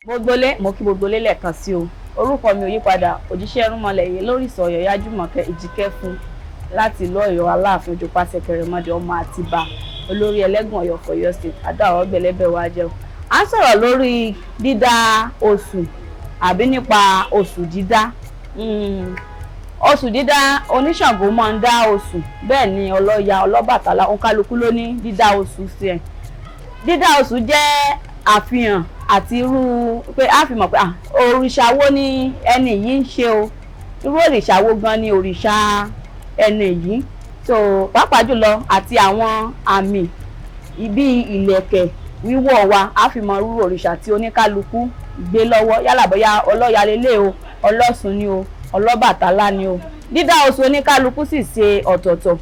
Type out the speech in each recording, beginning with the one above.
Gbogbo lé, mo kí gbogbo lé lẹ́ẹ̀kan sí o. Orúkọ mi ò yípadà, òjíṣẹ́ irúnmọlẹ̀ yìí lórí ìsọ̀yọ̀ Yájúmọ̀kẹ́ Ìjíkẹ́fún láti ìlú Ọ̀yọ́ Aláàfin Òjòpá Ṣẹ̀kẹ̀rẹ̀mọdé ọmọ Àtìbà, olórí ẹlẹ́gùn Ọ̀yọ́ for Ọ̀yọ́ State. Àdó àwọn ọgbẹ̀lẹ́bẹ̀ wa jẹun. À ń sọ̀rọ̀ lórí dídá oṣù àbí nípa oṣù dídá. Oṣù dídá, oníṣàngó máa ń dá oṣù, bẹ́ẹ̀ ni ọlọ́ya, ọlọ́bàtálá, òǹkálukú ló ní dídá oṣù sí ẹ̀. Dídá oṣù jẹ́ àfihàn àti irú pé a fi mọ̀ pé òrìṣà wo ni ẹni yìí ń ṣe o, irú òrìṣà wo gan ni òrìṣà ẹni yìí. So pàápàá jùlọ àti àwọn àmì ibi ìlẹ̀kẹ̀ wíwọ̀ wa, a fi mọ irú òrìṣà tí oníkálukú gbé lọ́wọ́, yálà bóyá ọlọ́ya lélẹ̀ o, ọlọ́sùn ni o, ọlọ́bàtálá ni o. Dídá oṣù oníkálukú sì ṣe ọ̀tọ̀ọ̀tọ̀.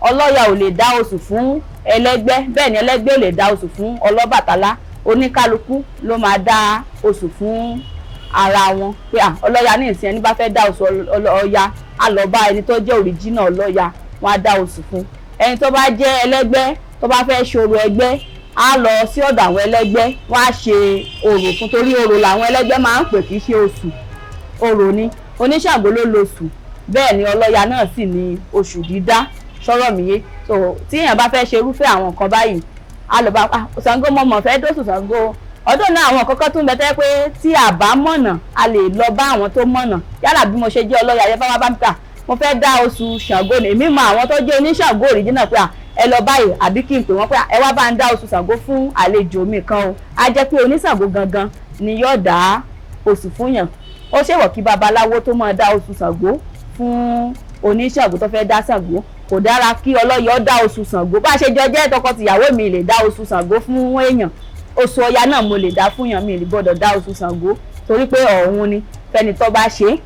Ọlọ́ya ò lè dá oṣù fún ẹlẹ́gbẹ́, bẹ́ẹ̀ ni ẹlẹ́gbẹ́ ò lè dá oṣù fún ọlọ́bàtálá. Oníkálukú ló máa dá oṣù fún ara wọn pé ọlọ́ya ní ìsìn, ẹni bá fẹ́ dá oṣù ọya á lọ bá ẹni tó jẹ́ òríjínà ọlọ́ya, wọn á dá oṣù fún. Ẹni tó bá jẹ́ ẹlẹ́gbẹ́ tó bá fẹ́ ṣòro ẹgbẹ́ á lọ sí ọ̀dọ̀ àwọn ẹlẹ́gbẹ́, wọ́n á ṣe orò fún, torí orò làwọn ẹlẹ́gbẹ́ máa ń pè, kì í ṣe oṣù, orò ni. Oníṣàngó ló lóṣù, bẹ́ẹ̀ ni ọlọ́ya náà sì ní oṣù dídá. Sọ̀rọ̀ mi yé? So tí èèyàn bá fẹ́ ṣe irúfẹ́ àwọn nǹkan báyìí, á lọ bá Ṣàngó, mọ̀mọ́ fẹ́ dóṣù Ṣàngó ọdún náà. Àwọn kọ́kọ́ tún bẹ tẹ́ pé tí a bá mọ̀nà, a lè lọ bá àwọn tó mọ̀nà. Yálà bí mo ṣe jẹ́ ọlọ́ya yẹn, bá mi ta mo fẹ́ dá oṣù Ṣàngó ni, èmi mọ àwọn tó jẹ́ oníṣàngó òrìjínà pé ẹ lọ báyìí, àbí kí n pè wọ́n pé ẹ wá bá ń dá oṣù Ṣàngó fún àlejò mi kan o. Á jẹ́ pé oníṣàngó gangan ni yóò dá oṣù fún yàn. Ó ṣèwọ̀ kí babaláwo tó máa dá oṣù Ṣàngó fún oníṣàngó tó fẹ́ dá Ṣàngó. Kò dára kí ọlọ́yọ̀ dá oṣù Ṣàngó. Bá a ṣe jọ jẹ́ tọkọ-tìyàwó, mi lè dá oṣù Ṣàngó fún èèyàn. Oṣù Ọya náà mo lè dá fún yàn, mi lè gbọ́dọ̀ dá oṣù Ṣàngó, torí pé ọ̀hún ni fẹ́ni tó bá ṣe é.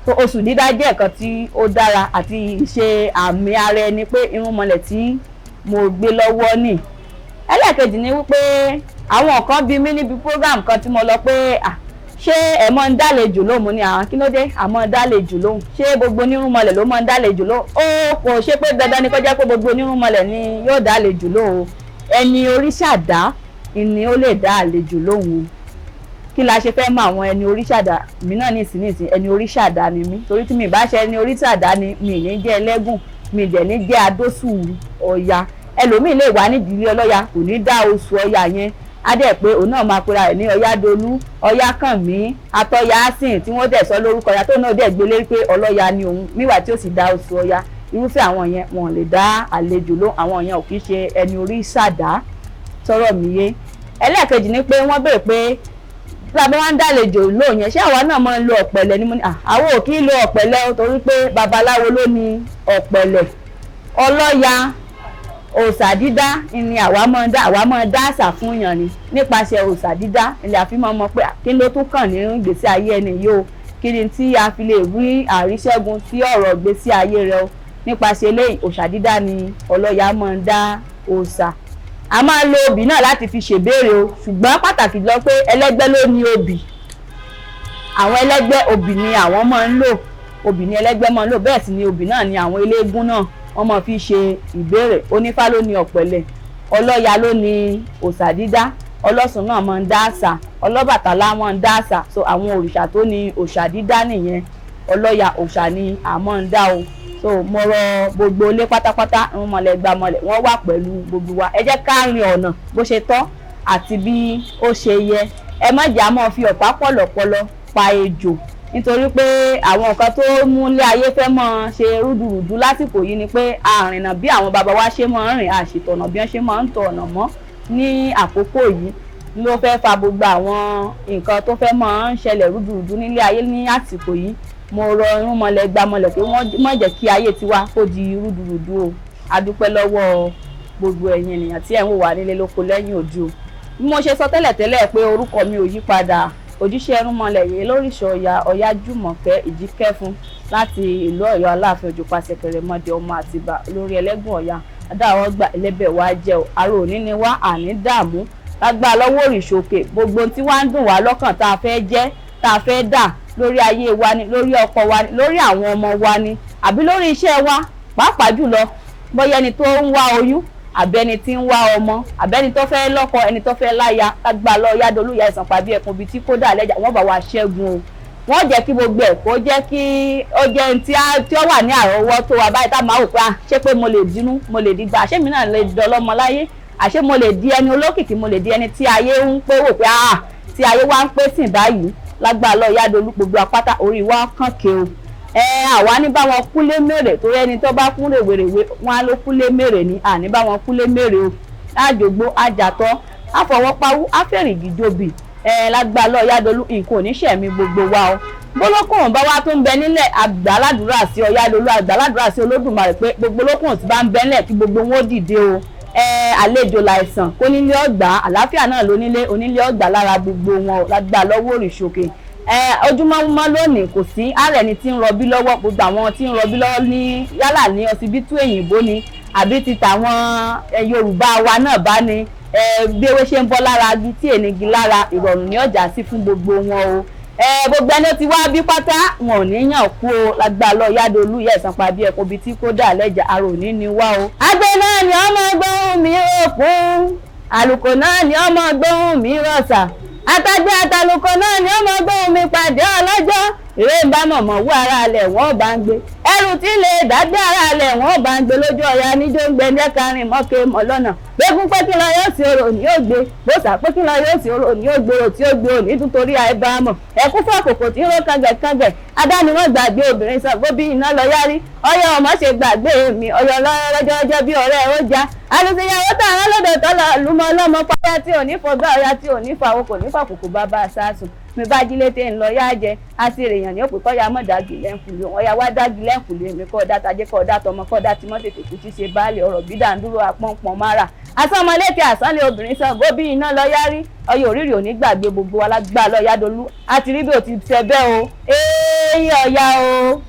Oṣù dídá jẹ́ nǹkan tí ó dára àti ṣe àmì ara ẹni pé irúnmọlẹ̀ tí mo gbé lọ́wọ́ nì. Ẹlẹ́ẹ̀kejì ni wípé àwọn kan bí mi níbi program kan tí mo lọ pé ṣé ẹ mọ́ ń dálejò lóhùn? Mo ní àwọn kí ló dé àmọ́ ń dálejò lóhùn? Ṣé gbogbo onírúnmọlẹ̀ ló mọ́ ń dálejò lóhùn? Ó kò ṣe pé dandan ni kó jẹ́ pé gbogbo onírúnmọlẹ̀ ni yóò dálejò lóhùn. Ẹni oríṣàdá ni ó lè dá àlejò lóhùn o. Kí la ṣe fẹ́ mọ àwọn ẹni oríṣàdá? Mi náà nísìnyìísìn, ẹni oríṣàdá ni mí, torí tí mi bá ṣe ẹni oríṣàdá ni mi ní jẹ́ ẹlẹ́gùn, mi dẹ̀ ní jẹ́ adóṣù Ọya. Ẹlòmíì lè wà nídìílé ọlọ́ya, kò ní dá oṣù Ọya yẹn, á dẹ̀ pé òun náà máa pera rẹ̀ ní Ọ̀yádolú, Ọ̀yákànmí, Atọ́yásìn, tí wọ́n dẹ̀ sọ lórúkọ Ọya, tó náà dẹ̀ gbélé pé ọlọ́ya ni òun níwà tí ó sì dá oṣù Ọya. Irúfẹ́ àwọn yẹn, wọn lè dá àlejò lóhùn. Àwọn yẹn ò kì í ṣe ẹni oríṣàdá. Sọ̀rọ̀ mi yé? Ẹlẹ́ẹ̀kejì ni pé wọ́n béèrè pé bí a bá wá ń dálejò lóhùn yẹn, ṣé àwa náà máa ń lo ọ̀pẹ̀lẹ̀ ni? Mo ní àwọn ò kì í lo ọ̀pẹ̀lẹ̀, torí pé babaláwo ló ní ọ̀pẹ̀lẹ̀. Ọlọ́ya òòṣà dídá ni àwa máa ń dá. Àwa máa ń dá àṣà fún yàn ni. Nípasẹ̀ òòṣà dídá ni a fi máa mọ̀ pé kí ló tún kàn ní ìgbésí ayé ẹni yìí o, kí ni tí a fi lè rí àríṣẹ́gun sí ọ̀rọ̀ ìgbésí ayé rẹ o. Nípasẹ̀ eléyìí, òòṣà dídá ni ọlọ́ya máa ń dá òòṣà. A máa ń lo obì náà láti fi ṣèbéèrè o, ṣùgbọ́n pàtàkì jùlọ pé ẹlẹ́gbẹ́ ló ní obì. Àwọn ẹlẹ́gbẹ́, obì ni àwọn máa ń lò, obì ni ẹlẹ́gbẹ́ máa ń lò. Bẹ́ẹ̀ sì ni obì náà ni àwọn eléégún náà wọ́n máa fi ṣe ìbéèrè. Onífá ló ní ọ̀pẹ̀lẹ̀, ọlọ́ya ló ní òòṣà dídá, ọlọ́sùn náà máa ń dá àṣà, ọlọ́bàtálá máa ń dá àṣà. So àwọn òrìṣà tó ní òòṣà dídá nìyẹn. Ọlọ́ya òòṣà ni a máa ń dá o. So mo rọ gbogbo ilé pátápátá, ń mọ̀lẹ́ gba mọ̀lẹ́, wọ́n wà pẹ̀lú gbogbo wa. Ẹ jẹ́ ká rin ọ̀nà bó ṣe tọ́ àti bí ó ṣe yẹ. Ẹ má jẹ́ a máa fi ọ̀pá pọ̀lọ̀pọ̀lọ̀ pa ejò, nítorí pé àwọn nǹkan tó mú ilé ayé fẹ́ mọ́ ṣe rúdurùdu lásìkò yìí ni pé àrìnà bí àwọn bàbá wa ṣe máa ń rìn, àṣetọ̀nà bí wọ́n ṣe máa ń tọ̀ ọ̀nà mọ́ ní àkókò yìí ló fẹ́ fa gbogbo àwọn nǹkan tó fẹ́ máa ń ṣẹlẹ̀ rúdurùdu nílé ayé ní àsìkò yìí. Mo rọ irúnmọlẹ̀ gbamọlẹ̀ pé wọ́n má jẹ́ kí ayé tiwa kó di rúdurùdu o. A dúpẹ́ lọ́wọ́ gbogbo ẹ̀yin ènìyàn tí ẹ̀ ń wò wá nílé lóko lẹ́yìn odi o. Bí mo ṣe sọ tẹ́lẹ̀tẹ́lẹ̀ pé orúkọ mi ò yí padà, òjíṣẹ́ irúnmọlẹ̀ yìí lóríṣọ̀ Ọya, Ọ̀yájúmọ̀kẹ́ Ìjíkẹ́fún láti ìlú Ọ̀yọ́ Aláàfin Òjòpá Ṣẹ̀kẹ̀rẹ̀mọdé ọmọ Àtìbà, olórí ẹlẹ́gùn Ọ̀yà. Adáwọ̀ gbà ẹlẹ́bẹ̀ wá jẹ́ o. Àrò òní ni wá, àní dààmú lágbára lọ́wọ́ òrìṣà òkè. Gbogbo tí wá ń dùn wá lọ́kàn tá a fẹ́ jẹ́, tá a fẹ́ dà lórí ayé wa ni, lórí ọkọ wa ni, lórí àwọn ọmọ wa ni, àbí lórí iṣẹ́ wa, pàápàá jùlọ bóyá ẹni tó ń wá oyún. Àbẹ́ni tí ń wá ọmọ, àbẹ́ni tó fẹ́ lọ́kọ, ẹni tó fẹ́ láya, lágbà lọ Yádolú ìyá Ìsànpá bí ẹkùn bíi tí kódà lẹ́jà, wọ́n bá wa ṣẹ́gun o. Wọ́n jẹ́ kí gbogbo ẹ̀ kó jẹ́ kí ó jẹ́ ohun tí ó wà ní àrọ́wọ́tó wa báyìí, tá a máa wò pé ṣé pé mo lè dínú, mo lè dígbà, àṣé mi náà lè dọlọ́mọ láyé, àṣé mo lè di ẹni olókìkí, mo lè di ẹni tí ayé ń pé wò pé tí ayé wa ń pé sìn báyìí. Lágbà lọ Yádolú, gbogbo apáta orí wa kàn ké o. Àwa ní bá wọn kúlé mèrè, torí ẹni tó bá kún rèwerèwe wọn á ló kúlé mèrè ni, àní bá wọn kúlé mèrè o. Àjògbó àjàtọ àfọwọ́pawú àfẹ̀rìngì jòbì. Lágbà lọ Yádolú, nǹkan oníṣẹ̀mí gbogbo wa o. Bólókùn bá wá tó ń bẹ nílẹ̀, àgbàládùúrà sí ọ Yádolú, àgbàládùúrà sí Olódùmarè pé gbogbo olókùn tí bá ń bẹ nílẹ̀ kí gbogbo wọn ó dìde o. Àlejò láìsàn kó nílé ọgbà, àlàáfíà náà lónílé onílé ọgbà lára gbogbo wọn, lágbà lọ́wọ́ òrìṣòkè. Ojúmọ́ mọ́ lónìí, kò sí ààrẹ ni tí ń rọbí lọ́wọ́, gbogbo àwọn tí ń rọbí lọ́wọ́ ní yálà ní ọsibítù èyìnbó ni àbí ti tàwọn Yorùbá wa náà bá ní bí ewé ṣe ń bọ́ lára agi tí ènìgí lára, ìrọ̀rùn ní ọjà sí fún gbogbo wọn o. Gbogbo ẹni tí wá bí pátá wọn ò ní yàn kú o. Lágbà lọ Yádolú ìyá Ìsànpá bí ẹkùn bíi tí kódà lẹ́jà, ara ò ní ní wá o. Agbe náà ni ọmọ gbóhùn mi òkun, àlùkò náà ni ọmọ gbóhùn mi rọ̀ṣà, àtàgbé àtàlùkò náà ni ọmọ gbóhùn mi pàdé ọlọ́jọ́. Ìrè ń bá mọ̀mọ́ wú ara alẹ̀ wọ́n bá ń gbé, ẹrù tí lè dágbé ara alẹ̀ wọ́n bá ń gbé lójú ọ̀yà níjó ń gbé ndẹ́karin mọ́kẹ́ mọ́ lọ́nà. Gbégún pé kí lọ yóò sí orò ní ó gbé, bóṣà pé kí lọ yóò sí orò ní ó gbé, orò tí ó gbé òní nítorí àìbámọ̀. Ẹ̀kú fún àkókò tí ń ró kàngẹ̀kàngẹ̀, adániwọ̀n gbàgbé obìnrin Ṣàngó bí iná lọ yárí, ọyọ ọmọ ṣe gbàgbé mi, ọyọ lọ́jọ́jọ́ bí ọ̀rẹ́ ó já. Àlùsíyàwó tààrà lọ́dọ̀ tọ́lọ̀ lùmọ̀ ọlọ́mọ pátá tí ò ní fọgbà ọ̀yà tí ò ní fàwọn kò ní fàkùkù bàbá àṣàṣùn. Mi bá jí létè ńlọ yá jẹ, a sì rèèyàn ní òpè kọ́ya mọ̀ dági lẹ́ǹkùlé, wọ́n ya wá dági lẹ́ǹkùlé mi kọ́ ọ̀dá tajé kọ́ ọ̀dá tọmọ kọ́ ọ̀dá timọ́ tètè kú tí ṣe baálé ọ̀rọ̀ bí dàndúró apọ́npọ́n mára. Asánmọ́létè àsánlé obìnrin Ṣàngó bí iná lọ yárí, ọyọ òrìrì òní gbàgbé gbogbo wa lágbà lọ Yádolú, àti rí bí o ti ṣe bẹ́ẹ̀ o, èèyàn ọ̀yà o.